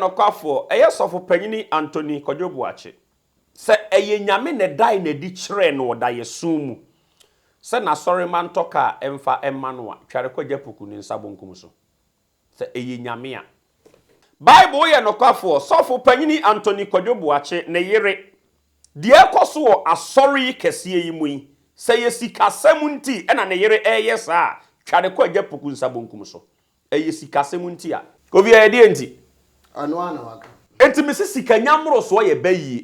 nɔkwafoɔ, ɛyɛ Sɔfo Panyini Anthony Kwadwo Boakye, sɛ ɛyɛ Nyame na ɛdae no adi kyerɛɛ no wɔ daeɛso mu sɛ n'asɔremma ntɔ kaa mfa mma no a, tware kɔ Agya Poku ne nsa bonkum so. Sɛ ɛyɛ Nyame a. Bible yɛ nokwafoɔ, Sɔfo Panyini Anthony Kwadwo Boakye ne yere, Deɛ ɛrekɔ so wɔ asɔre yi kɛseɛ yi mu yi, sɛ ɛyɛ sikasɛm nti na ne yere reyɛ saa a, twa no kɔ Agya Poku nsa bonkum so. Ɛyɛ sikasɛm nti a. Kofi, ɛyɛ deɛn nti? Ɔno ara na waka. Enti mese sika nya mmorosoɔ yɛ bayie.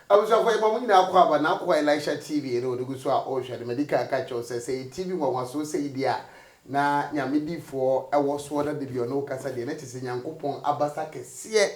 Abusuafoɔ yɛma mo nyinaa kɔ aba N'akoa Elisha TV ɛne ɔde gu so a ɔrehwɛ no madi kan aka akyerɛ wo sɛ sɛ ɛyɛ TV nwanwasoɔ sei deɛ a na Nyame difoɔ ɛwɔ soɔ na dabi ɔne wo kasa deɛ na kyerɛ sɛ Nyankopɔn abasa kɛseɛ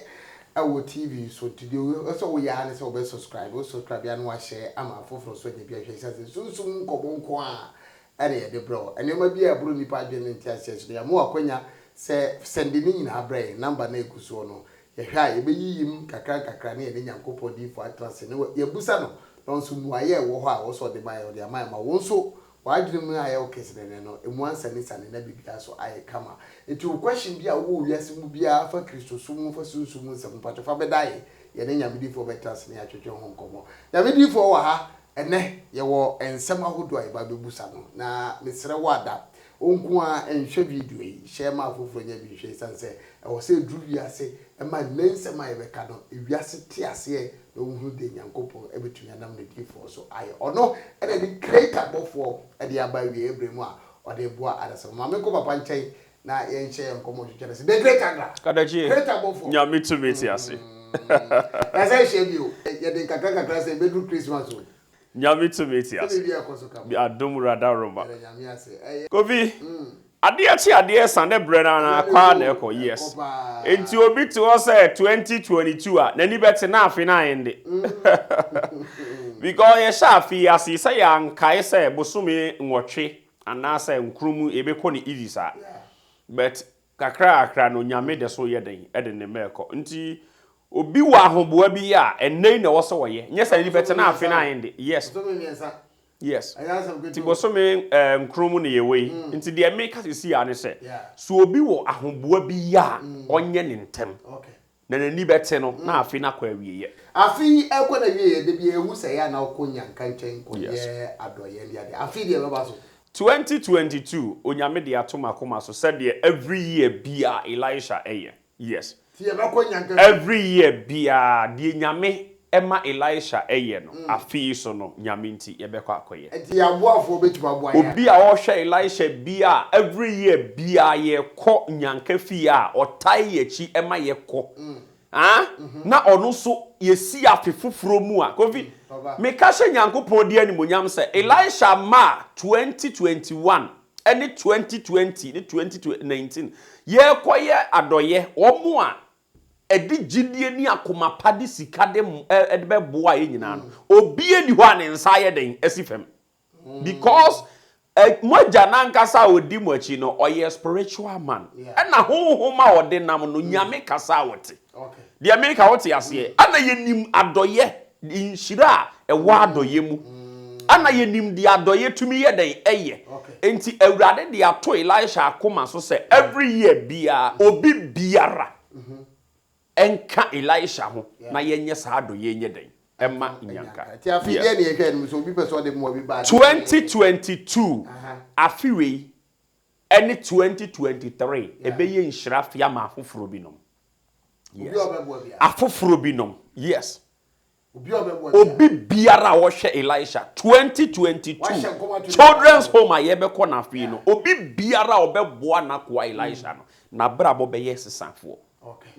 ɛwɔ TV so nti deɛ ɛwɔ sɛ woyɛ ara ne sɛ wobɛ subscribe wo subscribe a na wahyɛ ama afoforɔ nso anya bi ahwɛ ɛsiane sɛ sunsum nkɔmmɔ nko ara ɛna yɛde brɛ wo. Nneɛma bi a ɛboro nnipa adwene ne nteaseɛ so no, yɛama wo akwanya sɛ sɛnde ne nyinaa brɛ yɛn. Number no a ɛgu soɔ no, yɛhwɛ a, yɛbɛyiyi mu nkakrankakra ne yɛne Nyankopɔn diyifoɔ atena ase na yɛabusa no, na ɔno nso mmuaeɛ a ɛwɔ hɔ a ɛwɔ sɛ ɔde ma yɛn, ɔde ama yɛn ma wo nso w'adwene mu ayɛ wo kesenenee no, ɛmu ansanesane na biribiara nso ayɛ kama. Nti wo question bi a wowɔ wɔ wiase mu biara fa Kristosom ho, fa sunsum mu nsɛm ho, mpakyɛ fa bɛda yɛn, yɛne Nyame diyifoɔ bɛtena ase na yɛatwetwe ho nkɔmmɔ. Nyame diyifoɔ wɔ ha, Ɛnnɛ, yɛwɔ nsɛm ahodoɔ a yɛba abɛbusa no, na mesrɛ wo ada, wo nko ara nhwɛ video yi, hyɛ ma afoforɔ nya bi nhwɛ ɛsiane sɛ ɛwɔ sɛ ɛduru wiase ma nnɛ nsɛm a yɛbɛka no, wiase te aseɛ na wɔhunu deɛ Nyankopɔn bɛtumi anam ne diyifoɔ so ayɛ. Ɔno na ɛde Creator bɔfoɔ de aba awieɛ berɛ mu a ɔde reboa adasamma. Ma menkɔ papa nkyɛn na yɛnhyɛ yɛn nkɔmmɔ twetwe no ase. The Great Agra! Kadakye, Creator bɔfoɔ! Nyame tumi te ase. Yɛasan ahyia bio. Yɛde nkakra nkakra sɛ ɛbɛduru Christmas o. Nyame tumi te Sɛ ase. biribi ɛkɔ so kama. Adom wura dawroma. Yɛda Nyame ase. Ɛyɛ. Kofi, adeɛ kye adeɛ sa ne berɛ no ara Berɛ kɔ ara no na ɛkɔ ɛkɔ. o. Yes. Ɛkɔ paa. Nti obi te hɔ sɛ 2022 a, n'ani bɛte na afe no ayende. Because yɛhyɛ afe yi ase yi, sɛ yɛankae sɛ bosome nwɔtwe anaasɛ nkron mu yɛbɛkɔ no easy saa. But kakra kakra no Nyame de so yɛ den de ne mma ɛkɔ. Nti obi wɔ ahoboa bi yɛ a ɛnnɛ yi na ɛwɔ sɛ ɔyɛ. Nyɛ sɛ n'ani bɛte na afe no ayɛ de. Yes. Bosome mmiɛnsa. Yes. Ɛnyɛ asɛm Nti ketewa o. bosome eh, nkron mu na yɛwɔ yi. Nti deɛ meka sisi a ne sɛ, sɛ obi wɔ ahoboa bi yɛ a ɔnyɛ ne ntɛm. Okay. Na n'ani bɛte no, na afe no akɔ awieeɛ. Afe yi ɛrekɔ n'awieeɛ, da biara yɛhu sɛ ɛyɛ a na wokɔ Nyanka nkyɛn kɔyɛ adɔeɛ ne adeɛ. Afe yi deɛ ɛbɛba so? 2022, Onyame de ato m'akoma so sɛdeɛ every year biara Elisha yɛ. Yes. Nti yɛbɛkɔ Nyanka bio? Every year biara, deɛ Nyame ma Elisha yɛ no, afe yi so no, Nyame nti, yɛbɛkɔ akɔyɛ. Nti yɛn aboafoɔ bɛtumi aboa yɛn Obi a ɔhwɛ Elisha biara, every year biara yɛkɔ Nyanka fie a, ɔtae yɛn akyi ma yɛkɔ. Ah, na ɔno nso yɛsi afe foforɔ mu a, Kofi, meka hyɛ Nyankopɔn din animuonyam sɛ Elisha maa 2021 ne 2020 ne 2019 yɛrekɔyɛ adɔeɛ, wɔn a ɛde gyidie ne akoma pa de sika de de bɛboa yɛn nyinaa no, obiara nni hɔ a ne nsa ayɛ den asi fam. Because mo agya no ankasa a ɔdi mo akyi no, ɔyɛ spiritual man. Ɛna honhom a ɔde nam no, Nyame kasa a ɔte. Deɛ meka wote aseɛ? Ɛna yɛnim adɔyɛ, nhyira a ɛwɔ adɔyɛ mu. Ɛna yɛnim deɛ adɔyɛ tumi yɛ dɛn ɛyɛ. Enti Awurade de ato Elisha akoma so sɛ every year biara, obi biara nka Elisha ho na yɛnyɛ saa adɔyɛ yi nyɛ dɛn ɛma nyanka. Yes. 2022 afe wei ɛne 2023 ɛbɛyɛ nhyira afe ama afoforɔ binom. Yes. Afoforɔ binom. Yes. Obi biara a ɔhwɛ Elisha 2022 Children's Home a yɛbɛkɔ no afei no, obi biara a ɔbɛboa n'akoa Elisha no, n'abrabɔ bɛyɛ sesafoɔ.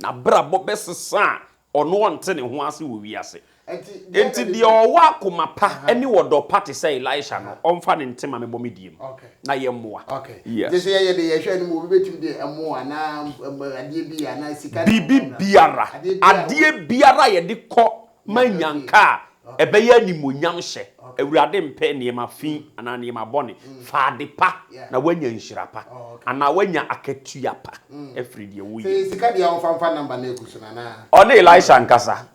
N'abrabɔ bɛsesa a ɔno ɔnte ne ho ase wɔ wiase. Enti deɛ ɔwɔ akoma pa ne ɔdɔ pa te sɛ Elisha no, ɔmfa ne ntema mmɛbɔ me deɛ mu na yɛmmoa. Yes. Biribi biara, adeɛ biara a yɛde kɔ ma nyanka a ɛbɛyɛ animuonyam hyɛ. Awurade mpɛ nneɛma fi anaa nneɛma bɔne. Fa ade pa na woanya nhyira pa anaa woanya akatua pa afiri deɛ woyɛ mu. Ɔne Elisha nkasa.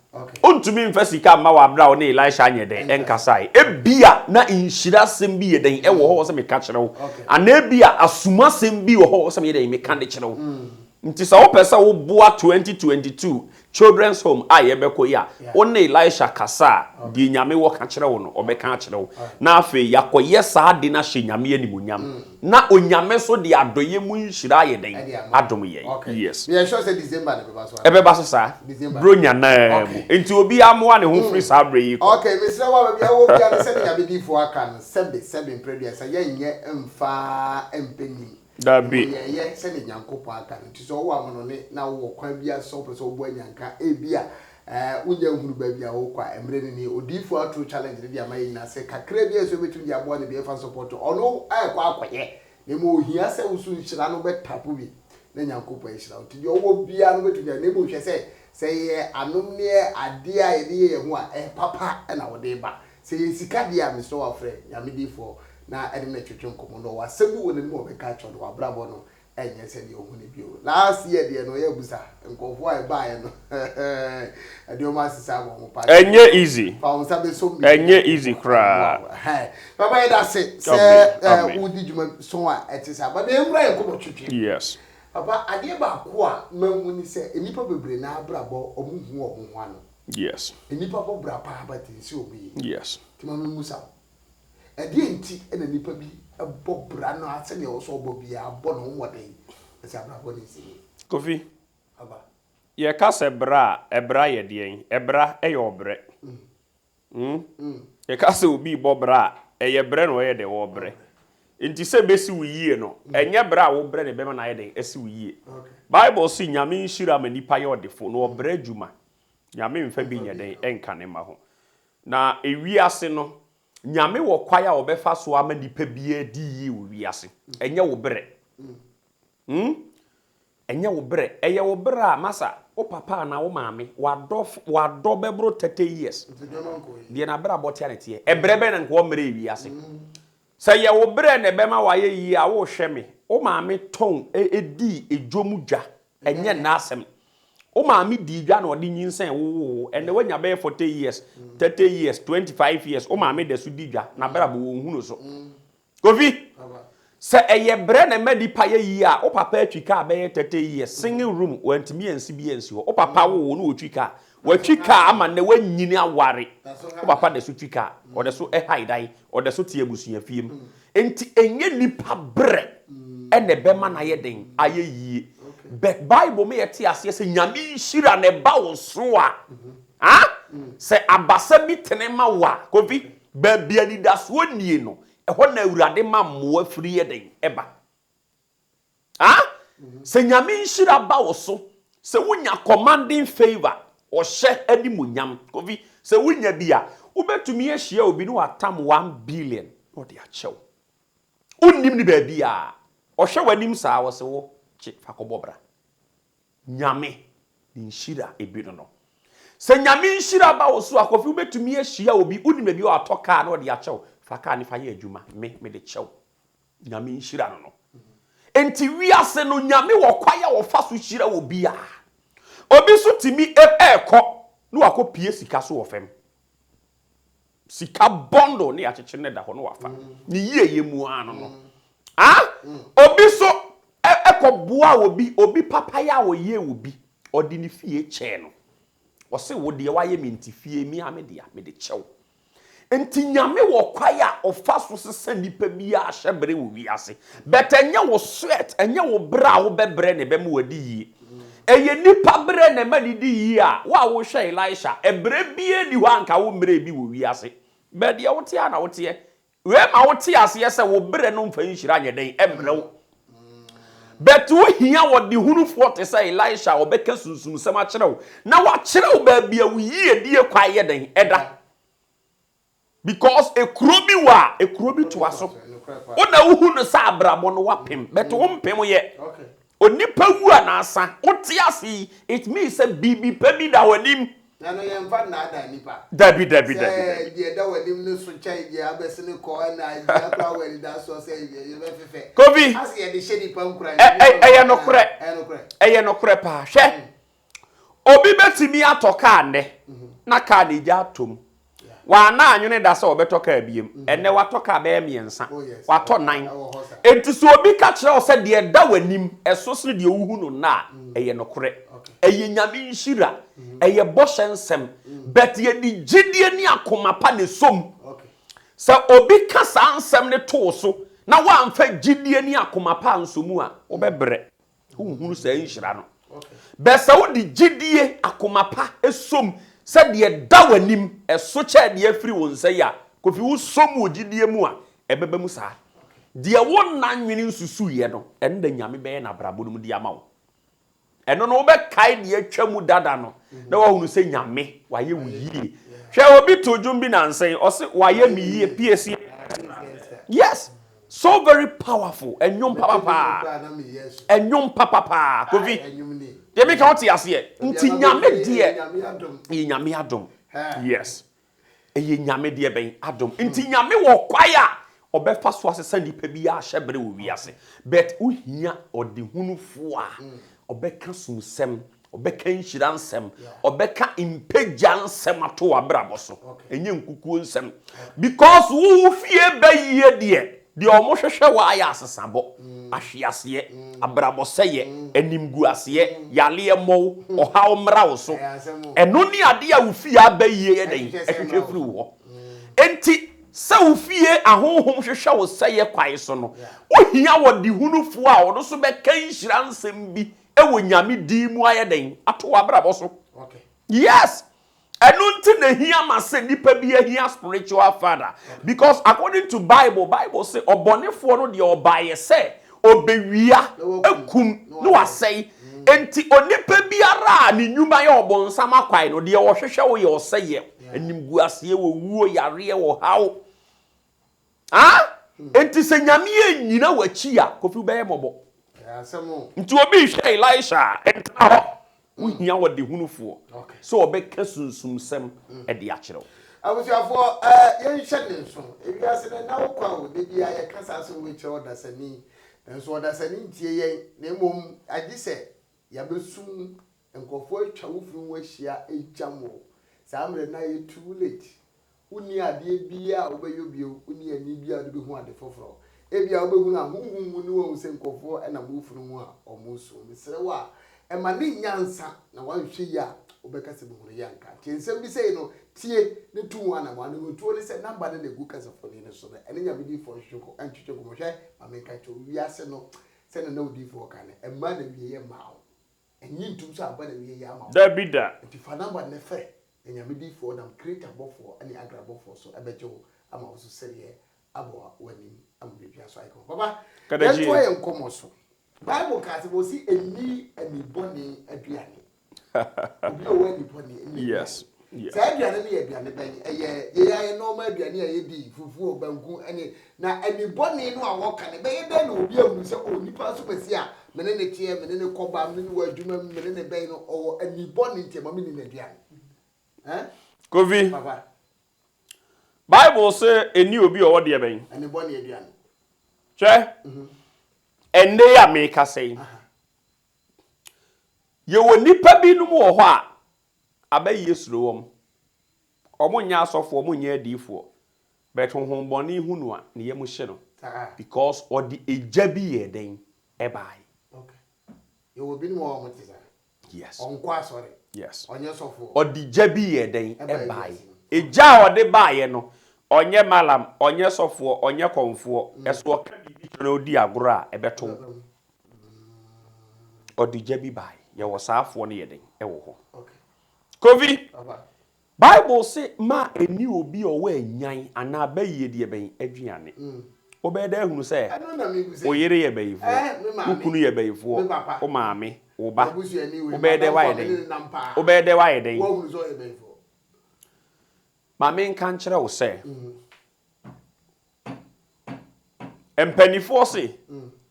Ontumi mfa sika mma wɔ abere a ɔne Elisha anyɛ dɛn ɛnkasae. Ebia na nhyira asɛm bi yɛ dɛn ɛwɔ hɔ wɔ sɛ meka kyerɛ wo. Anaa ebia asumasɛm bi wɔ hɔ wɔ sɛ meyɛ dɛn meka de kyerɛ wo. Nti sɛ wopɛ sɛ woboa 2022 Children's Home a yɛbɛkɔ yi a, wo ne Elisha kasa a, deɛ Nyame wɔ ka kyerɛ wo no, ɔbɛka akyerɛ wo. Na afei yɛakɔyɛ saa ade no ahyɛ Nyame animuonyam. Na Onyame nso de adɔeɛ mu nhyira ayɛ dɛn? Adom yɛn. Yes. Meyɛ sure sɛ December no ɛbɛba so anaa? Ɛbɛba so saa. December. Bronya no ara mu. Nti obiara mmoa ne ho firi saa berɛ yi kɔ. Okay, mesrɛ wo a baabi a wowɔ biara no sɛdeɛ Nyame difoɔ aka no, sɛbe sɛbe mprɛ aduasa, yɛnyɛ mfa mpɛ nim. Dabi. Mmom yɛyɛ sɛdeɛ Nyankopɔn aka no. Nti sɛ wowɔ amanɔne na wowɔ kwan biara so sɛ wopɛ sɛ woboa Nyanka, ebia eh, wonnya nhunu baabi a wokɔ a, mmerɛ no nie. Odiyifoɔ atoro challenge no de ama yɛn nyinaa sɛ kakra biara sɛ wobɛtumi de aboa no bi ɛmfa nsɔpɔto ɔno ɛrekɔ akɔyɛ, na mmom ohia sɛ wo so nhyira no bɛtapo bi na Nyankopɔn ahyira wo. Nti deɛ ɔwɔ biara no wobɛtumi de ayɛ, na mmom hwɛ sɛ, sɛ ɛyɛ anomneɛ, adeɛ a yɛde yɛ yɛn ho a, ɛyɛ papa na wode ba. Sɛ ɛyɛ sika deɛ a, mesrɛ wo afrɛ Nyame diyifoɔ na ɛne no twetwe nkɔmmɔ na ɔwɔ asɛm bi wɔ n'anim a ɔbɛka akyerɛ wo na w'abrabɔ no ɛnyɛ sɛdeɛ ɔhu no bio. Last year deɛ no ɔyɛ abusa nkurɔfoɔ a ɛbaeɛ no ɛde wɔn asesa ama wɔn paa. Ɛnyɛ easy. Fa wo nsa bɛsɔ mu. Ɛnyɛ easy koraa. Papa yɛda ase sɛ wodi dwuma so a ɛte saa. But yɛnwura yɛn nkɔmmɔ twetwe. Yes. Papa adeɛ baako a mahu ne sɛ nnipa bebree naa abrabɔ wɔn nhu wɔn ho ano. Yes. Nnipa bɔ bra paa but nsi wɔn yie. Yes. Nti ma me mmusa wo. Ɛdeɛn nti na nnipa bi bɔ bra no ara sɛdeɛ ɛwɔ sɛ ɔbɔ biara, bɔ ne ho mmɔden sɛ abrabɔ no nsi yie? Kofi, Aba. yɛka sɛ bra a, ɛbra yɛ deɛn? Ɛbra yɛ ɔbrɛ. Hmm? Yɛka sɛ obi rebɔ bra a, ɛyɛ brɛ na ɔyɛ dɛn? Ɔrebrɛ. Nti sɛ ɛbɛsi wo yie no, ɛnyɛ brɛ a wobrɛ na ɛbɛma no ayɛ dɛn? Asi wo yie. Bible se Nyame nhyira ma nipa yɛ ɔdefo na ɔbrɛ adwuma. Nyame mfa bi nyɛ dɛn? Ɛnka ne mma ho. Na ewiase no, Nyame wɔ kwan a ɔbɛfa so ama nipa biara adi yie wɔ wiase. Ɛnyɛ wo brɛ. Hmm? Ɛnyɛ wo brɛ. Ɛyɛ wo brɛ a, masa, wo papa anaa wo maame, wadɔ, wadɔ bɛboro 30 years. Deɛ n'abrabɔ te a na ɛteɛ. Ɛbrɛ bɛn na nka ɔmmrɛɛ wiase? Sɛ ɛyɛ wo brɛ na ɛbɛma wayɛ yie a, wohwɛ me, wo maame tɔn, dii edwom dwa. Ɛnyɛ nnɛ asɛm. Wo maame dii dwa na ɔde nyinsɛn wowoo wo. Ɛnnɛ woanya bɛyɛ 40 years, 30 years, 25 years, wo maame da so di dwa, n'abrabɔ wɔnhu no so. Kofi, sɛ ɛyɛ brɛ na ɛma nipa yɛ yie a, wo papa atwi kaa bɛyɛ 30 years, single room, wantumi ansi bi ansi hɔ. Wo papa woo wo na ɔtwi kaa. Watwi kaa ama nnɛ wanyini aware. Wo papa da so twi kaa, ɔda so hae dan, ɔda so te abusua fie mu. Enti ɛnyɛ nipa brɛ na ɛbɛma no ayɛ den, ayɛ yie. But Bible ma yɛte aseɛ sɛ Nyame nhyira na ɛba wo so a, ah, sɛ abasa bi tene ma wo a, Kofi, baabi anidasoɔ nnie no, ɛhɔ na Awurade ma mmoa firi yɛ den, ɛba. Ah! Sɛ Nyame nhyira ba wo so, sɛ wonya commanding favour, ɔhyɛ animuonyam, Kofi, sɛ wonya bi a, wobɛtumi ahyia obi na watam 1 billion na ɔde akyɛ wo. Wonnim ne baabi a, ɔhwɛ w'anim saa, ɔse wo, kye, fa kɔbɔ bra. Nyame ne nhyira ebi no no. Sɛ Nyame nhyira ba wo so a, Kofi, wobɛtumi ahyia obi, wonim baabi a watɔ kaa na ɔde akyɛ wo, fa kaa no fa yɛ adwuma, me, mede kyɛ wo. Nyame nhyira no no. Enti wiase no Nyame wɔ kwan a ɔfa so hyira obiara. Obi nso tumi ɛɛkɔ na wakɔ pie sika so wɔ fam. Sika bundle ne yɛakyekyere no da hɔ na wafa. Ne yieyɛ mu ara no no. Ah! Obi nso ɛkɔ boa obi, obi papayɛ a ɔyɛɛ obi, ɔde ne fie kyɛɛ no. Ɔse wo deɛ wayɛ me nti fie me ara me dea, mede kyɛ wo. Nti Nyame wɔ kwae a ɔfa so sesa nipa biaa hyɛbere wɔ wiase but ɛnyɛ wo sweat ɛnyɛ wo brɛ a wobɛbrɛ na ɛbɛma wadi yie. Ɛyɛ nipa brɛ na ɛma no di yie a wo a wohwɛ Elisha ɛbrɛ biaa nni hɔ a nka wo mmerɛɛ bi wɔ wiase but deɛ woteɛ ara na woteɛ. Wei ma wote aseɛ sɛ wo brɛ no mfa nhyira nyɛ dɛn mmrɛ wo. But wohia ɔdehunufoɔ te sɛ Elisha a ɔbɛka sunsumsɛm akyerɛ wo na wakyerɛ wo baabi a wo yiedie kwan yɛ dɛn ɛda. Because ekuro bi wɔ a, ekuro bi toa so. Wo na wohu no sɛ abrabɔ no wapem, but wo mpem yɛ. Onipa wu anaasa wote ase yi, it means sɛ biribi pa bi da w'anim. Na no yɛmfa nnaadaa nnipa. Dabi, dabi, dabi, dabi. Sɛ deɛ ɛda w'anim no so kyɛn deɛ abɛsene kɔ ɛna dua koraa wɔ anidasoɔ sɛ ɛbɛfefɛ. Kofi. Ase yɛde hyɛ nnipa nkuran. Ɛ, ɛ, ɛyɛ nokorɛ. Ɛyɛ nokorɛ. Ɛyɛ nokorɛ paa. Hwɛ, obi bɛtumi atɔ kaa nnɛ, na kaa no egya atɔ mu. Wanna anwene da sɛ ɔbɛtɔ kaa biem. Ɛnnɛ watɔ kaa bɛyɛ mmiɛnsa. Oh, Watɔ nan. Enti sɛ obi ka kyerɛ wo sɛ deɛ ɛda w'anim ɛso sene deɛ wohu no nnɛ a, ɛyɛ nokorɛ. Ɛyɛ Nyame nhyira. Ɛyɛ bɔhyɛ nsɛm. But yɛde gyidie ne akoma pa na ɛsɔ mu. Sɛ obi ka saa nsɛm no to wo so na woamfa gyidie ne akoma pa ansɔ mu a, wobɛbrɛ. Wonhunu saa nhyira no. Bɛ sɛ wode gyidie, akoma pa som sɛ deɛ ɛda w'anim ɛso kyɛɛ deɛ afiri wo nsa yi a, Kofi wosom wɔ gyidie mu a, ɛbɛba mu saa. Deɛ wonna nwene nsusuiɛ no, ɛno na Nyame bɛyɛ no abrabɔ no mu de ama wo. Ɛno no wobɛkae deɛ atwa mu dada no na woahunu sɛ Nyame wayɛ wo yie. Hwɛ obi too dwom bi nansa yi, ɔse wayɛ me yie, piesie. Yes! So very powerful ɛnwom papa paa ɛnwom papa paa Kofi deɛ meka wote aseɛ nti nyame deɛ ɛyɛ nyame adom yes ɛyɛ nyame deɛ bɛn adom nti nyame wɔ kwae a ɔbɛfa so asesa nipa bi ahyɛ bere wɔ wiase but wohia ɔdehunufoɔ a ɔbɛka sumsɛm Ɔbɛka nhyira nsɛm. Ɔbɛka mpagya nsɛm ato w'abrabɔ so. Ɛnyɛ nkukuo nsɛm. Because wo wo fie bɛ yie deɛ, deɛ ɔmo hwehwɛ wɔ ayɛ asesabɔ, ahweaseɛ, abrabɔsɛeɛ, animguaseɛ, yareɛ mmɔ wo, ɔhaw mmra wo so. Ɛno ne adeɛ a wo fie abɛ yie yɛ dɛn? Ɛhwehwɛ firi wo hɔ. Enti sɛ wo fie ahonhom hwehwɛ wo sɛeɛ kwan so no, wohia ɔdehunufoɔ a ɔno nso bɛka nhyira nsɛm bi wɔ Nyame din mu ayɛ dɛn ato w'abrabɔ so. Yes! Ɛno nti na ehia ma sɛ nipa bi ahia spiritual father because according to Bible, Bible se ɔbɔnefoɔ no deɛ ɔbaeɛ sɛ ɔbɛwia, akum, ne wasɛe. Enti onipa biara a ne nnwuma yɛ ɔbonsam akwae no, deɛ ɔhwehwɛ wo yɛ ɔsɛeɛ, animguaseɛ, owuo, yareɛ, ɔhaw. Ah! Enti sɛ Nyame annyina w'akyi a, Kofi wobɛyɛ mmɔbɔ. Nti obi rehwɛ Elisha a, ntena hɔ. Wohia ɔdehunufoɔ sɛ ɔbɛka sunsumsɛm de akyerɛ wo. Abusuafoɔ eh, yɛnhyɛ ne nso. Ewiase no nna wo kwa o, da biara yɛka saa asɛm wei kyerɛ ɔdasani, nanso ɔdasani ntie yɛn, na mmom agye sɛ yɛabɛsum, nkurɔfoɔ atwa wo funu ho ahyia agyam wo. Saa mmerɛ no na ayɛ too late. Wonni adeɛ biara a wobɛyɔ bio, wonni ani biara a wode bɛhu ade foforɔ. Ebia wobɛhunu a honhom mu ne woahu sɛ nkurɔfoɔ nam wo funu ho a wɔresu. Mesrɛ wo a, mma no nnya nsa na woanhwɛ yie a wobɛka sɛ mehunuiɛ anka. Nti nsɛm bi sei no, tie na tu ho anammɔn. Anemutuo ne sɛ number no na ɛgu kasafoni no so no, ɛne Nyame diyifoɔ ntwetwe nkɔmmɔ. Hwɛ, ma menka nkyerɛ wo, wiase no, sɛdeɛ na odiyifoɔ ka no, ɛmmaa n'awieɛ mmaa wo. Nnye ntom sɛ aba n'awieɛ ama wo. Dabi da. Nti fa number no na frɛ. Na Nyame difoɔ nam Kreta bɔfoɔ ne Agra bɔfoɔ so bɛgye wo ama wo so sereɛ abɔ w'anim ama biribiara so ayɛ kama. Papa, yɛntoa yɛn nkɔmmɔ so. Bible kaa sɛ wɔsi nni ani bɔne aduane. Obi a ɔwɔ ani bɔne nni aduane. Saa aduane no yɛ aduane bɛn? Ɛyɛ yɛn ara yɛn normal aduane a yɛdi, fufuo, banku ne na ani bɔne no a wɔka no, ɛbɛyɛ dɛn na obi ahunu sɛ oh nipa nso masi a me ne no teɛ, me ne no kɔ ba, me ne no wɔ adwuma mu, me ne no bɛn no, ɔwɔ ani bɔne nti ɛma menni n'aduane. Eh? Kofi, Papa. Bible se ɛnni obi a ɔwɔ deɛ bɛn? Ani bɔne aduane. Hwɛ, ɛnnɛ yi a merekasa yi, yɛwɔ nnipa binom wɔ hɔ a, abayie suro wɔn. Wɔn nyɛ asɔfoɔ, wɔn nyɛ adiyifoɔ, but honhom bɔne hu no a, ne yam hye no because ɔde egya bi yɛɛ dɛn? Ɛbaeɛ. Okay. Yɛwɔ binom wɔ hɔ a wɔte saa. Yes. Ɔnkɔ asɔre. Yes. Ɔnyɛ sɔfoɔ. Ɔde gya bi yɛɛ dɛn? Ɛbaeɛ Ɛbaeɛ. wiase mu. Egya a ɔde baeɛ no, ɔnyɛ malam, ɔnyɛ sɔfoɔ, ɔnyɛ kɔmfoɔ. Ɛso ɔka biribi kyerɛ na ɔdi agorɔ a, ɛbɛto wo. Ɛbɛba mu. Ɔde gya bi baeɛ. Yɛwɔ saa afoɔ no yɛ dɛn? Ɛwɔ hɔ. Okay. Kofi, Papa. Bible se ma ɛnni obi a ɔwɔ anyan anaa bayie deɛ bɛn aduane. Wobɛyɛ dɛn ahunu sɛ wo yere yɛ bayifoɔ, wo kunu yɛ bayifoɔ, wo maame, wo ba? Wobɛyɛ dɛn woayɛ dɛn? Wobɛyɛ dɛn woayɛ dɛn? Ma menka nkyerɛ wo sɛ, mpanimfoɔ se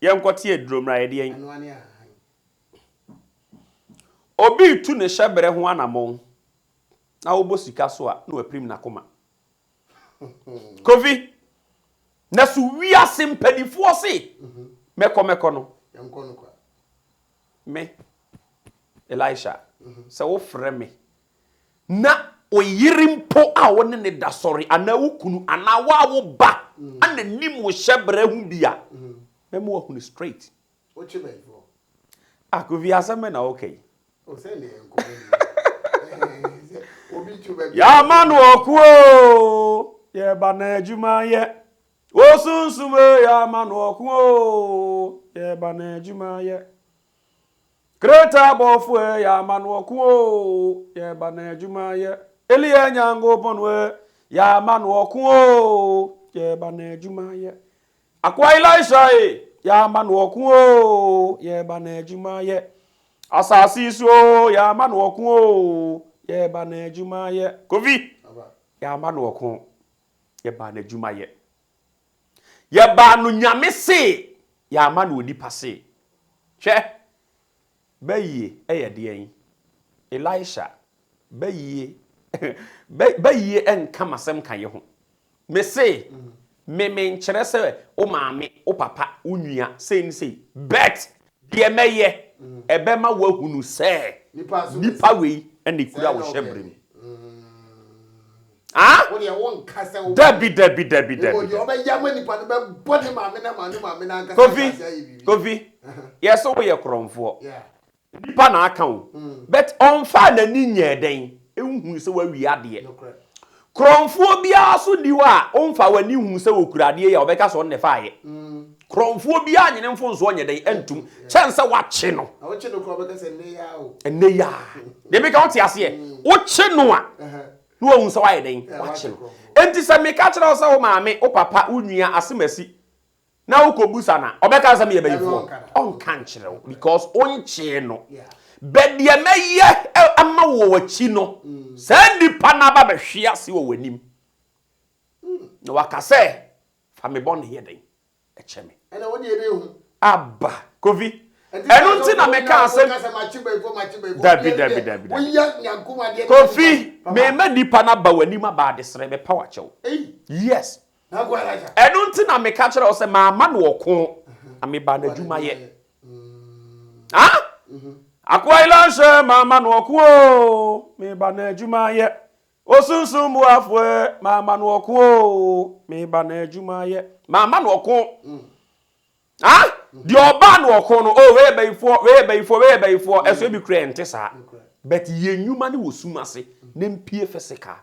yɛnkɔte aduro mmra yɛdeɛn? Obi retu ne hyɛberɛ ho anammɔn na wobɔ sika so a, na wapirim n'akoma. Kofi, na so wiase mpanimfoɔ se mɛkɔ mɛkɔ no? Me, Elisha, sɛ wofrɛ me na. Wo yere mpo a wo ne no da sɔre anaa wo kunu anaa wo a wo ba ana nim wo hyɛbrɛ ho bi a, mɛma wahunu straight. Wokye bɛyifoɔ. Ah Kofi asɛm bɛ na woka yi? O sɛ ne yɛn nkɔmɔ ni. Sɛ obi tu baabi. Yɛama no ɔko o, yɛba na adwuma yɛ. O sunsum e, yɛama no ɔko o, yɛba na adwuma yɛ. Kreta abɔfo e, yɛama no ɔko o, yɛba na adwuma yɛ. Eliya Nyankopɔn e, yɛama no ɔko o, yɛba na adwuma yɛ. Akoa Elisha e, yɛama no ɔko o, yɛba na adwuma yɛ. Asase yi so o, yɛama no ɔko o, yɛba na adwuma yɛ. Kofi, yɛama no ɔko, yɛba na adwuma yɛ. Yɛbaa no Nyame see, yɛama no onipa see. Hwɛ, bayie yɛ deɛn? Elisha, bayie, bayie nka m'asɛm ka yɛ ho. Me se, me menkyerɛ sɛ wo maame, wo papa, wo nua, sei ne sei, but deɛ mɛyɛ, ɛbɛma woahunu sɛ nipa wei na ɛkura wo hyɛberɛ mu. Ah? Wo deɛ wo nka sɛ wo. Dabi dabi dabi dabi. Deɛ ɔbɛyɛ ama nipa no bɛbɔ ne maame na maame maame na ankasa. Kofi Kofi yɛ sɛ woyɛ korɔmfoɔ. Nipa na aka o. Mm. But ɔnfa n'ani nyɛɛ dɛn ehu sɛ wawie adeɛ. Korɔmfoɔ biara so ni hɔ a ɔnfa w'ani hu sɛ okura adeɛ yi a ɔbɛka sɛ ɔno na ɛfa ayɛ. Mm. Korɔmfoɔ biara nyene mfonsoɔ nyɛ dɛn ɛntum kyɛn sɛ wakye no. Na wokye no koraa ɔbɛka sɛ nnɛ yi ara o. Nnɛ yi ara. Deɛ meka wote aseɛ. Wokye no a na wahu sɛ wayɛ dɛn wakye no. Enti sɛ meka kyerɛ wo sɛ wo maame, wo papa, wo nua asemasi na wokɔbusa no a ɔbɛka sɛ meyɛ bayifoɔ? Ɔnka nkyerɛ wo because wonkyee no. But deɛ mɛyɛ ama wo wɔ w'akyi no, saa nipa no aba bɛhwe ase wɔ w'anim na waka sɛ fa me bɔne yɛ dɛn? Kyɛ me. Ɛna wo deɛ ɛbɛyɛ hu. Aba, Kofi. Ɛno nti na meka asɛm. Dabi, dabi, dabi, dabi. Kofi, mema nipa no aba w'anim aba adesrɛ, mɛpa wo akyɛw. Yes. Ɛno nti na meka kyerɛ wo sɛ mamma no ɔko, na mebaa n'adwumayɛ. Ah? Akoa Elisha, mamma no ɔko o, meba n'adwumayɛ. Osunsum boafo e, mama no ɔko o, meba no adwuma yɛ. Mama no ɔko. Ah, deɛ ɔbaa no ɔko no, oh, wei yɛ bayifoɔ, wei yɛ bayifoɔ, wei yɛ bayifoɔ, ɛso ebi kura ɛnte saa. But yɛ nnwuma no wɔ sum ase, na mpie physical.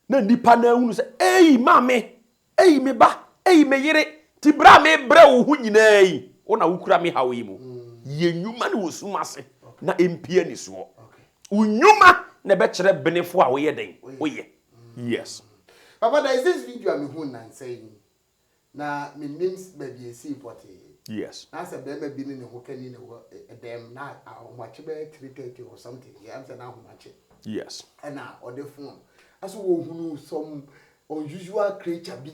Na nipa no ahunu sɛ, ei, maame, Ei me ba, ei me yere, nti berɛ a mebrɛ wo ho nyinaa yi, wo na wokura me haw yi mu. Yɛ nnwuma no wɔ sum ase na ɛmpue anisoɔ. Wo nnwuma na ɛbɛkyerɛ benefo a woyɛ dɛn? Woyɛ. Yes. Papa there is this video a mehuu nnansa yi na mennim baabi a ɛsii pɔtee. Yes. Na asɛ barima bi ne ne hokani na ɛwɔ dan mu na ahomakye bɛyɛ 3:30 or something, yeah, ɛm sɛ na ahomakye. Yes. Ɛna ɔde phone asɛ wɔhunu some unusual creature bi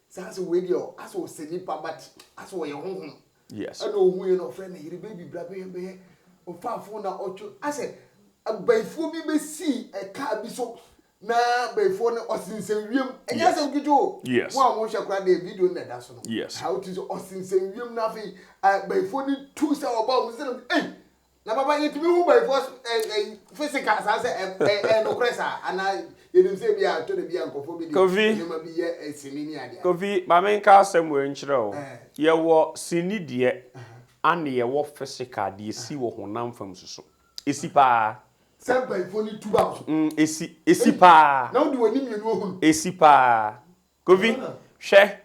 saa sɛ wei deɛ asɛ ɔsɛ nipa but asɛ ɔyɛ honhom. Yes. Ɛna ohun yɛ na ɔfrɛ ne yere baby bra bɛyɛ bɛyɛ ɔfa phone na ɔtwe asɛ abayifoɔ bi bɛsii ɛkaa bi so na bayifoɔ no ɔsensɛn wiem ɛnyɛ asɛm ketewa o. Yes. Mo a mo hwɛ koraa deɛ video no na ɛda so no. Yes. Ha wotu sɛ ɔsensɛn wiem na afei bayifoɔ no tu sɛ ɔba wɔn sɛ ei Na papa yɛtumi hu bayifoɔ ɛ ɛ physical saa sɛ ɛ ɛ ɛyɛ nokorɛ saa anaa yɛnim sɛ ebi a ɛtɔ da bi a nkurɔfoɔ bi de Kofi, nneɛma bi yɛ ɛ sini ne adeade. Kofi, ma menka asɛm wei nkyerɛ wo. Ɛɛ. Yɛwɔ sini deɛ, ane yɛwɔ physical deɛ ɛsi wɔ honam fam nso so. Ɛsi paa. Sɛ bayifoɔ no tu ba wo so. Mm, ɛsi, ɛsi Ei, paa. na wode w'ani mmienu ahunu. Ɛsi paa. Kofi, Ah. hwɛ,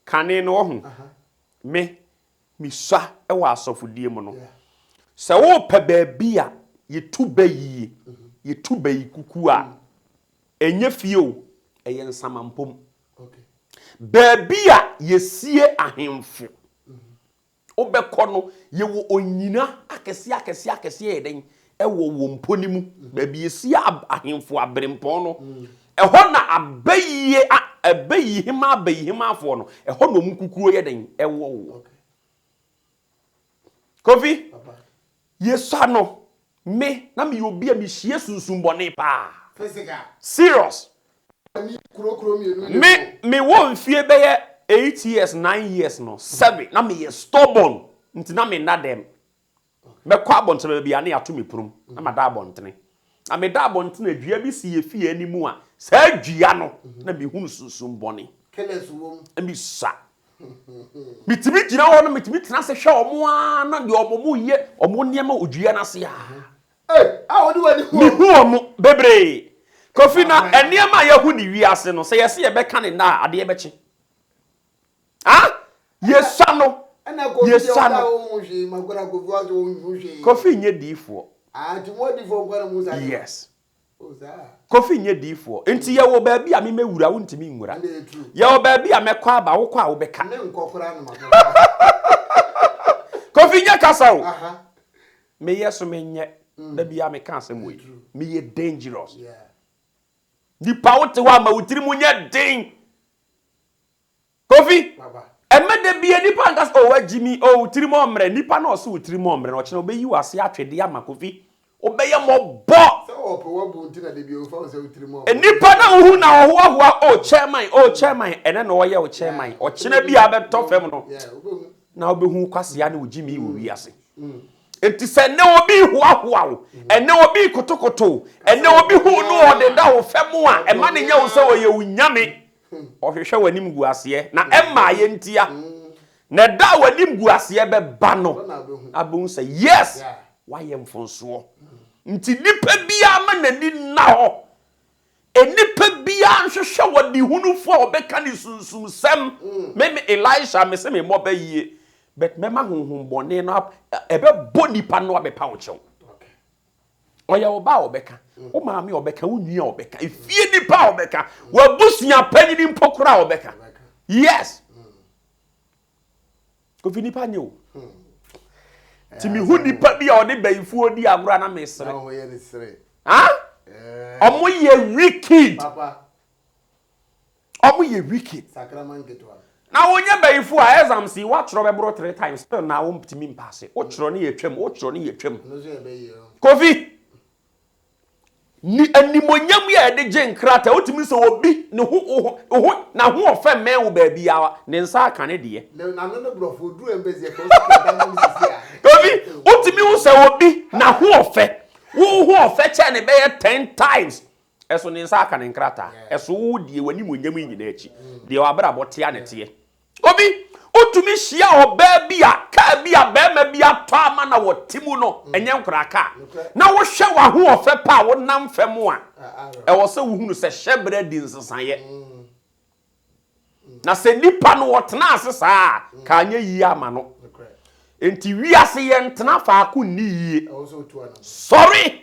kane no wahu, Aha. me, Misua wɔ asɔfodie mu no, sɛ worepɛ baabi a yɛtu bɛ yie, yɛtu bɛ yi kuku a, ɛnyɛ fie o, ɛyɛ nsamampom. Baabi a yɛsie ahemfo, wobɛkɔ no, yɛwɔ onyina akɛseɛ akɛseɛ akɛseɛ yɛ dɛn ɛwɔ wɔ mpo no mu. Baabi yɛsie ahemfo aberempɔn no, ɛhɔ na abɛyie, abɛyihema abɛyihemafoɔ no, ɛhɔ na wɔn kukuo yɛ dɛn ɛwɔ wɔ. Kofi, yɛsua no, me, na meyɛ obi a mehyia sunsumbɔne paa. Serious. Me, mewɔ mfie bɛyɛ 8 years, 9 years no, 7, na meyɛ stubborn, nti na menna dɛm. Mɛkɔ abɔntene baabi a na yɛato me pono mu, na mada abɔntene. Na meda abɔnten a, dua bi si yɛn fie anim a, saa dua no, na mehunu sunsum bɔne. Killers wɔ mu. Na mesua. Metumi gyina hɔ no, metumi tena ase hwɛ wɔn ara na deɛ wɔn yɛ wɔn nneɛma wɔ dua no ase a. Hey, a wode w'ani hu wɔn. Mehu wɔn bebree. Kofi, na nneɛma a yɛahu ne wiase no, sɛ yɛse yɛbɛka ne nnɛ a, adeɛ bɛkye. Ah, yɛsua no. Ɛna Kofi deɛ Yɛsua ɔda no. wo ho hwee, makora Kofi wa so wo ho hwee. Kofi nyɛ diifoɔ. Ah, nti mo adiifoɔ nko na mo saa deɛ. Yes. Oh, saa. Kofi nyɛ diifoɔ. Nti yɛwɔ baabi a me mɛwura, wontumi nwura. Ɛnde yɛ true. Yɛwɔ baabi a mɛkɔ aba, wokɔ a wobɛka. Me nkɔ koraa na makɔ. Kofi nyɛ kasa o. Aha. Meyɛ so menyɛ. Da biara meka asɛm wei. Meyɛ dangerous. Yeah. Nipa wote hɔ a ma wo tiri mu nyɛ den. Kofi, ɛmɛ da bia nipa nka sɛ oh wagyi mi, oh wo tirim ɔmmerɛ. Nipa na ɔse wo tirim ɔmmerɛ no, ɔkyena ɔbɛyi wo ase atwede ama Kofi. Wobɛyɛ mmɔbɔ. Sɛ ɔpɛ wabu nti na da bia ɔfa wo sɛ wo tirim ɔmmerɛ. Nipa na wohu na ɔhoahoa oh chairman, oh chairman, ɛnɛ na ɔyɛ wo chairman. Ɔkyena bi a bɛtɔ fam no, na wobɛhu wo kwasea ne wo gyimi wɔ wiase. Enti sɛ nnɛ obi rehoahoa wo, ɛnnɛ obi rekotokoto wo, ɛnnɛ obi hu wo na ɔdeda wo fam a, ɛma no nyɛ wo sɛ ɔyɛ wo nyame. Ɔhwehwɛ w'animguaseɛ, na ɛmma ayɛ ntia. Na ɛda a w'animguaseɛ bɛba no, abɛhu sɛ yes, woayɛ mfonsoɔ. Nti nipa biara ma n'ani nna hɔ. Nnipa biara nhwehwɛ ɔdehunufo a ɔbɛka ne sunsumsɛm. Me me Elisha me se me mmɔ bɛ yie but mɛma honhom bɔne no ɛbɛbɔ nipa no abɛpa wo kyɛw. Ɔyɛ wo ba a ɔbɛka, wo maame a ɔbɛka, wo nua a ɔbɛka, efie nipa a ɔbɛka, w'abusua panyin mpo koraa a ɔbɛka. Yes. Kofi nipa nyɛ o. Ti mi hu nipa bi a ɔde bɛyifoɔ di agorɔ a na mesere. Ha? Ɔmo yɛ wicked. Ɔmo yɛ wicked. Na wonyɛ bɛyifoɔ a exams yi woatwerɛ bɛboro three times still na wontumi mpaase. Wotwerɛ ne yɛ twam, wotwerɛ ne yɛ twam. Kofi. Ne animuonyam yi a yɛde gye nkrataa, wotumi sɛ obi ne ho ho ho n'ahoɔfɛ mmɛn wo baabiara, ne nsa aka ne deɛ. N'ano ne borɔfo oduru embassy ɛkɔ nso kɛ dan mu sisi a. Obi wotumi hu sɛ obi n'ahoɔfɛ wo hoɔfɛ kyɛn ne bɛyɛ 10 times, ɛso ne nsa aka ne nkrataa, ɛso wo deɛ w'animuonyam yi nyinaa akyi deɛ w'abrabɔ tea ne teɛ. Obi, wotumi hyia ɔbaa bi a kaa bi a barima bi atɔ ama na wɔte mu no, ɛnyɛ nkoraa kaa. Na wohwɛ w'ahoɔfɛ pa a wonam fam a, ɛwɔ sɛ wohunu sɛ hyɛberɛ di nsesaeɛ. Na sɛ nipa no ɔtena ase saa a, kaa nyɛ yie ama no. Enti wiase yɛntena faako nni yie. Sɔre!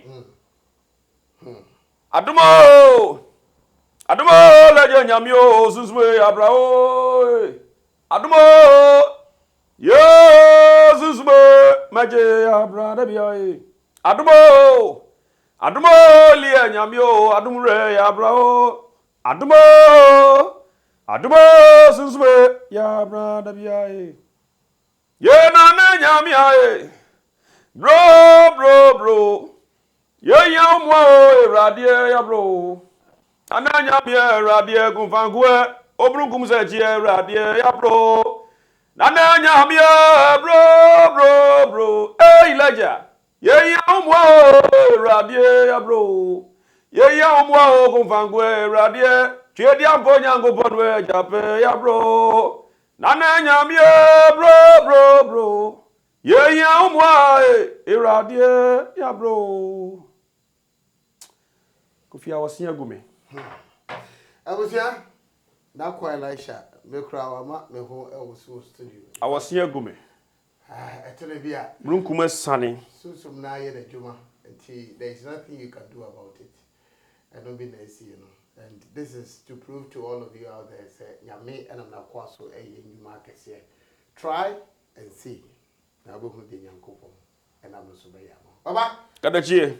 Adom oo, adom oo, lɛgye nyame oo, sunsum ee, abra oo, ee. Adom oo, yoo, sunsum ee, mɛgye abra da bia ee. Adom oo, adom oo, liɛ nyame oo, adom wura ee, abra oo. Adom oo, adom oo, sunsum ee, ya abra da bia ee. Ye nana nyame ae. Bro bro bro. Ye hia wo mmoa o Ewurade ya bro. Nana nyame Ewurade kunfanko ɛ obrunkum sɛ kyi Ewurade ya bro. Nana nyame bro bro bro. Hey Elijah. Ye hia wo mmoa o Ewurade ya bro. Ye hia wo mmoa o kunfanko ɛ Ewurade. Tweediampo Nyankopɔn ɛ jape ya bro. Nana Nyame bro bro bro yɛhia wo mmoa e Ewurade ya bro Kofi awɔse agu me. Abusua, Dakwa Elisha, me koraa wama me ho ɛwoso wɔ studio. Awɔse agu me. Ɛtɔ da bi a. Mununkum asiane. Sunsum no ayɛ n'adwuma nti there is nothing you can do about it. Ɛno bi na ɛsii no. And this is to prove to all of you out there sɛ Nyame nam n'akoa so ɛyɛ nnwuma akɛseɛ. Try and see na wobɛhunu deɛ Nyankopɔn nam no so bɛyɛ ama wo. Papa! Kadakyie.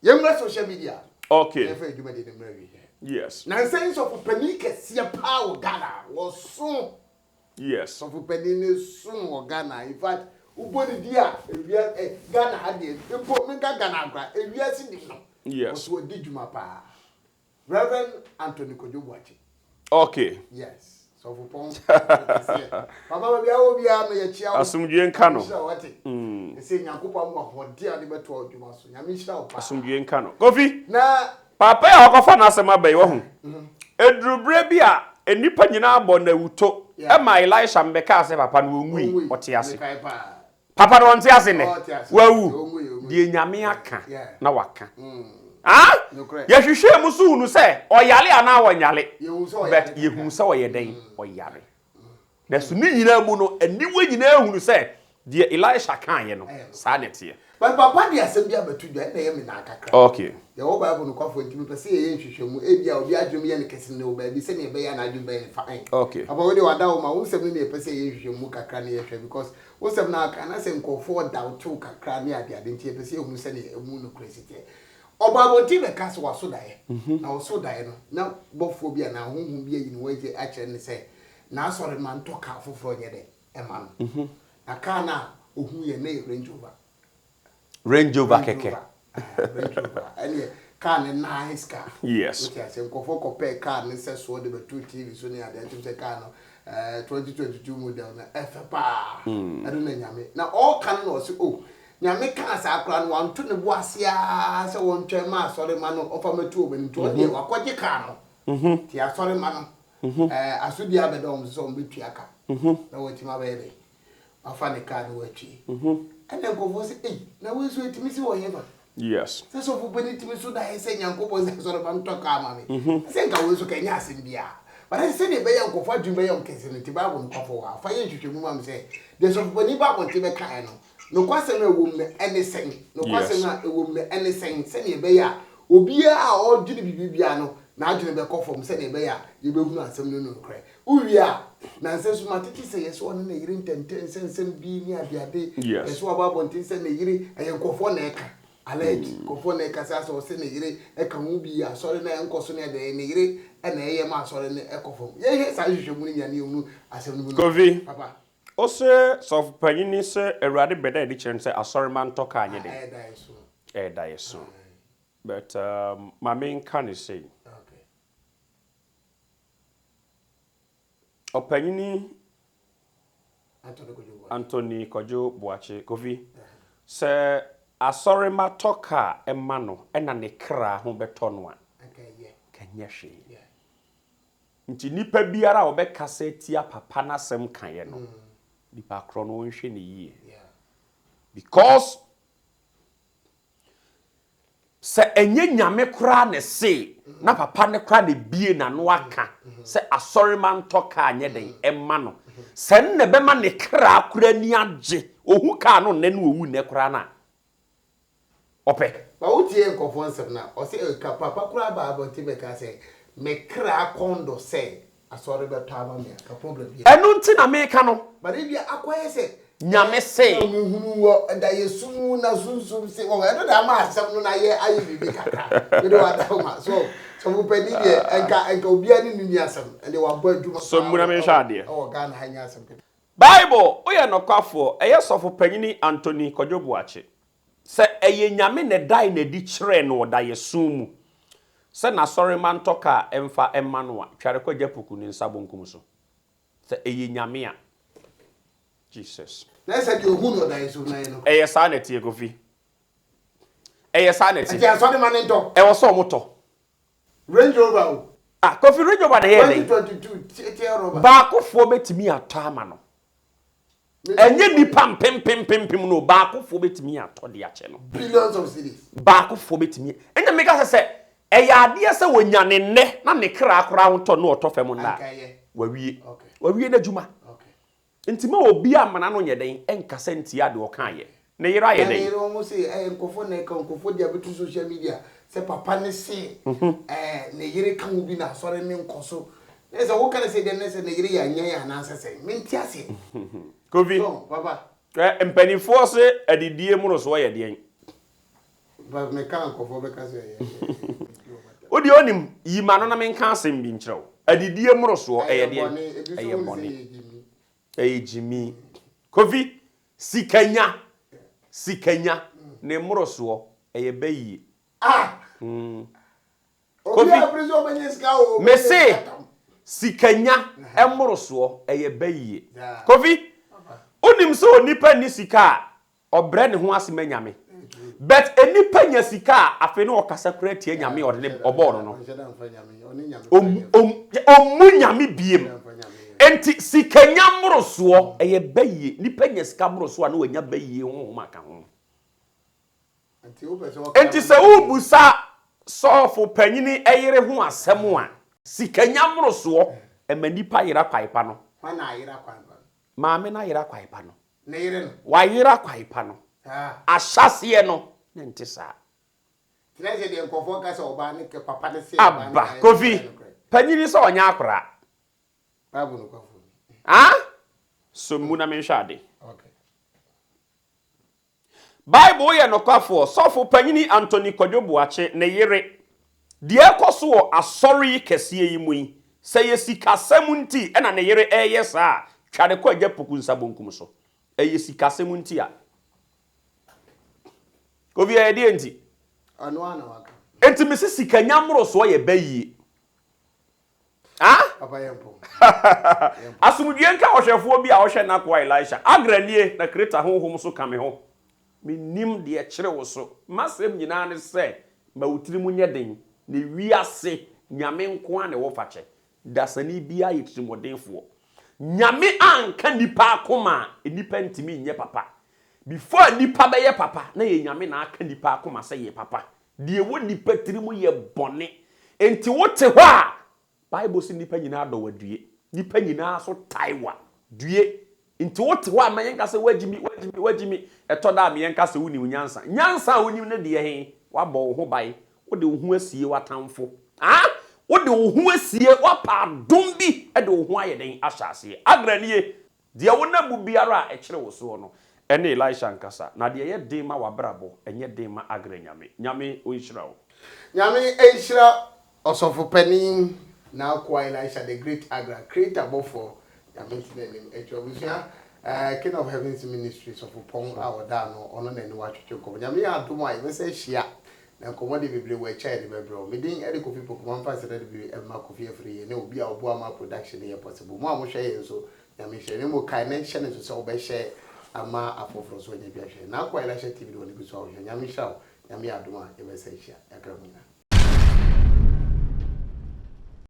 Yɛmmra social media. Okay. Yɛmfa yɛn dwumadie no mmra awieɛ. Yes. Nansa yi sɔfo panin kɛseɛ paa wɔ Ghana, wɔso. Yes. Sɔfo panin no so wɔ Ghana. In fact, wobɔ ne din a, ewia eh, Ghana ha deɛ, mpo menka Ghana ha koraa, ewiase nim no. Yes. Ɔso wadi dwuma paa. Reverend Anthony Kojo Boakye. Okay. Yes. Sɔfopɔn kɛseɛ. Papa baabi a wɔ biara no yɛkyia wo. Asomdwie nka no. Nyame nhyira wo wate. Ɛsɛ Nyankopɔn ama ahoɔden a wode bɛtoa w'adwuma so. Nyame nhyira wo paa. Asomdwie nka no. Kofi. Na. Papa yi a wakɔfa n'asɛm aba yi, wahu? Ɛduru berɛ bi a, nnipa nyinaa bɔ no awuto. Ɛma Elisha mbɛkaa sɛ papa no ɔnwui, ɔte ase. Papa no ɔnte ase nnɛ? Wawu. Deɛ Nyame aka na waka. Ah? Yɛhwehwɛɛ mu so hunu sɛ ɔyare anaa ɔnyare. But yɛhunu sɛ ɔyɛ dɛn? Ɔyare. Nanso ne nyinaa mu no, aniwa nyinaa hunu sɛ deɛ Elisha kaeɛ no, saa na ɛteɛ. But papa de asɛm bi abɛto dwa, ɛnna ɛyɛ me naa kakra. Okay. Yɛwɔ Bible nokwafo nti mepɛ sɛ yɛyɛ nhwehwɛmu. Ebia obi adwenem yɛ no kɛse nnɛ wɔ baabi sɛnea ɛbɛyɛ a n'adwene bɛyɛ no fine. Okay. Papa wei deɛ wada wo ma, wo nsɛm no na yɛpɛ sɛ yɛyɛ nhwehwɛmu kakra na yɛhwɛ because wo nsɛm no aka na sɛ nkurɔfoɔ doubt wo kakra ne adeade nti yɛpɛ sɛ yɛhunu sɛnea ɛmu nokorɛ si teɛ. Ɔbaa abɔnten bɛkaa sɛ waso daeɛ, na ɔsoo daeɛ no, na bɔfoɔ bi anaa honhom bi ayi ne ho adi akyerɛ no sɛ n'asɔremma ntɔ kaa foforɔ nyɛ dɛn mma no. Na kaa no a ɔhuiɛ no, na ɛyɛ Range Rover. Range Rover kɛkɛ. Range Rover. Ɛneɛ kaa no nice car. Yes. Wote aseɛ, nkurɔfoɔ kɔpɛɛ kaa no sɛsoɔ de bɛtoo TV so ne adeɛ, ntim sɛ kaa no 2022 model no ɛfɛ paa. Ɛno na Nyame. Na ɔɔka no na ɔse oh, Nyame kaa saa koraa no wanto ne bo ase ara sɛ wɔntwɛn ma asɔremma no ɔmfa mmɛto wɔn anim nti ɔno deɛ wakɔgye kaa no nti asɔremma no asodie abɛda wɔn so sɛ wɔbɛtua ka na wɔatumi abɛyɛ dɛn wafa ne kaa no watwie ɛna nkurɔfoɔ sɛ ei na wei nso ɛtumi si wɔ hefa Yes. Sɛ sɔfo panin tumi so daeɛ sɛ Nyankopɔn sɛ asɔremma ntɔ kaa ma me sɛ nka wei nso ka ɛnyɛ asɛm biara but ɛsɛ sɛdeɛ ɛbɛyɛ a nkurɔfoɔ adwene bɛyɛ wɔn kɛse no nti Bible no kɔfɔ hɔ a fa yɛ nhwehwɛmu ma me sɛ deɛ sɔfo panin ba abɔnten bɛkaeɛ no Nokwasɛm a ɛwom no ne sɛn? Nokwasɛm a ɛwom no ne sɛn? Sɛnea ɛbɛyɛ a obiara a ɔredwene biribi biara no, n'adwene bɛkɔ fam sɛnea ɛbɛyɛ a yɛbɛhunu asɛm no nokorɛ. Wowie a, nnansa nso matete sɛ yɛsɛ ɔne ne yere ntɛntɛn nsɛnsɛm bi ne adeade. Yɛsɛ waba abɔnten sɛ ne yere, ɛyɛ nkurɔfoɔ na ɛka, alleged, nkurɔfoɔ na ɛka sɛ asɛ ɔsɛ ne yere ɛka ho bi, asɔre no a ɛnkɔ so ne adeɛ, ne yere na ɛyɛ ma asɔre no ɛkɔ fam. Yɛnhwɛ saa nhwehwɛmu no nyinaa na yɛnhunu asɛm no mu nokorɛ. Kofi, Papa. Ose sɔfopanyin yi sɛ Awurade bɛda adi kyerɛ no sɛ asɔremma ntɔ kaa nyɛ den. Ɛyɛ daeɛso. But ma menka no sei. Ɔpanyini Anthony Kwadwo Boakye, Kofi, sɛ asɔremma tɔ kaa ma no na ne kra ho bɛtɔ no a, nka ɛnyɛ hwee. Nti nipa biara a ɔbɛkasa atia papa no asɛm kaeɛ no, nipa korɔ no ɔnhwɛ no yie. Because sɛ ɛnyɛ Nyame koraa na ɛse na papa no koraa na ebie n'ano aka sɛ asɔrema ntɔ kaa nyɛ den ɛma no, sɛ ɛno na ɛbɛma ne kra koraa ani agye, ohu kaa no nnɛ na owu nnɛ koraa no a, ɔpɛ. But wo tie nkurɔfoɔ nsɛm no a, ɔse eh ka papa koraa baa abɔnten bɛkaa sɛ me kra kɔn dɔ sɛ asɔre bɛtɔ ama me a, ka problem biara. Ɛno nti na meka no. But ebia akɔyɛ sɛ Nyame se. Na mehunu wɔ daeɛso mu na sunsum se wɔn ɛno na ama asɛm no na ayɛ ayɛ biribi kakra. Mede wada wo ma so sɔfo panin deɛ ɛnka ɛnka obiara ne no nni asɛm ɛnde wabɔ adwuma So paa mu na wɔ menhwɛ ɛwɔ adeɛ. ɛwɔ Ghana ha nyɛ asɛm ketewa. Bible, Woyɛ nɔkwafoɔ, ɛyɛ sɔfo panyini Anthony Kwadwo Boakye. Sɛ ɛyɛ Nyame na ɛdae no adi kyerɛɛ no wɔ daeɛso mu sɛ n'asɔremma ntɔ kaa mfa mma no a, tware kɔ Agya Poku ne nsa bonkum so. Sɛ ɛyɛ Nyame a. Jesus. Na ɛsɛ deɛ ɔhu no ɔdaeɛso no ayɛ nokorɛ. Ɛyɛ saa na ɛteɛ Kofi. Ɛyɛ saa na ɛte. Nti asɔremma no ntɔ. Ɛwɔ sɛ wɔtɔ. Range Rover o. Ah Kofi Range Rover na ɛyɛɛ dɛn? 2022 tear rubber. Baakofoɔ bɛtumi atɔ ama no. Ɛnyɛ nnipa mpempempempem no, baakofoɔ bɛtumi atɔ de akyɛ no. Billions of cedis. Baakofoɔ bɛtumi. Ɛnna meka sɛ sɛ ɛyɛ adeɛ sɛ wɔnya ne nnɛ na ne kra koraa ho tɔ no ɔtɔ fam nnɛ a, wawie. Wawie n'adwuma. Nti ma obi amena no nyɛ dɛn nkasa ntia deɛ ɔkaeɛ. Ne yere ayɛ Na ne dɛn? yere wɔn se ɛyɛ nkurɔfoɔ na ɛka nkurɔfoɔ de abɛto social media sɛ papa no se ɛɛ ne yere ka ho bi na asɔre no nkɔ so. Na sɛ woka no sɛ deɛ ne sɛ ne yere yɛ anyan anaasɛ sɛn? Mente aseɛ. Kofi, So, papa. hwɛ, mpanimfoɔ se adidie mmorosoɔ yɛ deɛn? Papa, meka a nkurɔfoɔ bɛka sɛ ɛyɛ ɛyɛ Wo deɛ wonim, yi m'ano na menka asɛm bi nkyerɛ wo. Adidie mmorosoɔ ɛyɛ Ɛyɛ deɛn? bɔne, ebi nso Ɛyɛ hu no sɛ bɔne. ɛyɛ gyimi. Ɛyɛ gyimi. Kofi, sikanya, sikanya, ne mmorosoɔ, ɛyɛ bayie. Ah! Mm. Obi Kofi, a pere sɛ ɔbɛnya sika o, ɔbɛnya mese, sika tam. Sikanya mmorosoɔ, ɛyɛ bayie. Kofi, wonim sɛ onipa nni sika a, Ɔbrɛ ne ho ase ma Nyame. But nnipa nya sika a, afei na ɔkasa koraa tia Nyame a ɔde ne ɔbɔɔ no no. Ɔmmu Nyame biem. Enti sikanya mmorosoɔ, ɛyɛ bayie. Nnipa nya sika mmorosoɔ a na wanya bayie honhom aka ho. Enti sɛ worebisa sɔfo panyini yere ho asɛm a, sikanya mmorosoɔ, ɛma nnipa yera kwan pa no. Maame no ayera kwan pa no. Ne yere no. Wayera kwan pa no. Ahyɛaseɛ no, na ɛnte saa. Kyerɛ sɛ deɛ nkurɔfoɔ ka sɛ ɔbaa no kɛ papa no se ɔbaa no Aba, Kofi, panyini sɛ ɔnyɛ akoraa. Bible nokwafoɔ ni. Ah? Sɔ mu na menhwɛ ade. Okay. Bible yɛ nokwafoɔ, Sɔfo Panyini Anthony Kwadwo Boakye ne yere. Deɛ ɛrekɔ so wɔ asɔre yi kɛseɛ yi mu yi, sɛ ɛyɛ sikasɛm nti na ne yere reyɛ saa a, twa no kɔ Agya Poku nsa bonkum so. Ɛyɛ sikasɛm nti a. Kofi, ɛyɛ deɛ nti? Ɔno ara na waka. Enti mese sikanya mmorosoɔ yɛ bayie. Ah? Papa yɛ mpɔn. Asomdwie nka ɔhwɛfoɔ bi a ɔhwɛ n'akoa Elisha. Agra nie, na Kreta honhom nso ka me ho. Mennim deɛ ɛkyere wo so. M'asɛm nyinaa ne sɛ, ma wo tirim nyɛ den, na wiase Nyame nko ara na ɛwɔ fakyɛ. Dasani biara yɛ tirimɔdenfoɔ. Nyame anka nnipa akoma a, nnipa ntumi nyɛ papa. Before a nnipa bɛyɛ papa, na ɛyɛ Nyame na aka nnipa akoma sɛ yɛ papa. Deɛ ɛwɔ nnipa tirim yɛ bɔne. Enti wote hɔ a, Bible se nnipa nyinaa dɔ wo adue. Nnipa nyinaa nso tae wo due. Nti wote hɔ a, mma yɛnka sɛ woagyimi, woagyimi, woagyimi. Ɛtɔ da a, ma yɛnka sɛ wonim nyansa. Nyansa a wonim no deɛ he? Woabɔ wo ho ban. Wode wo ho asie w'atamfo. Aa! Wode wo ho asie, woapɛ adom bi de wo ho ayɛ dɛn? Ahyɛ aseɛ. Agra nie. Deɛ wonam mu biara a ɛkyere wo soɔ no, ɛne Elisha nkasa, na deɛ ɛyɛ den ma w'abrabɔ, ɛnyɛ den ma Agra Nyame. Nyame ɔnhyira wo. Nyame nhyira Ɔsɔfo panin N'akoa Elisha the great Agra creator bɔfoɔ Nyame nte n'anim atwa abusua eh King of Heavens Ministry Sɔfo pɔn a ɔda ano ɔno na ɛne wo atwetwe nkɔmmɔ Nyame yɛ adom a yɛbɛsan ahyia na nkɔmmɔ deɛ bebree wɔ akyire a yɛde bɛbrɛ wo Me din ɛde Kofi Poku mamfa aseda de bi mma Kofi Afriyie ne obi a ɔboa ma production no yɛ possible Mo a mohwɛ yɛn nso Nyame nhyira na mmom kae na hyɛ no nso sɛ wobɛhyɛ ama afoforɔ nso anya bi ahwɛ. N'akoa Elisha TV de wɔn gu so a wohwɛ. Nyame nhyira wo. Nyame yɛ adom a yɛbɛsan ahyia. Yɛakra mo nyinaa.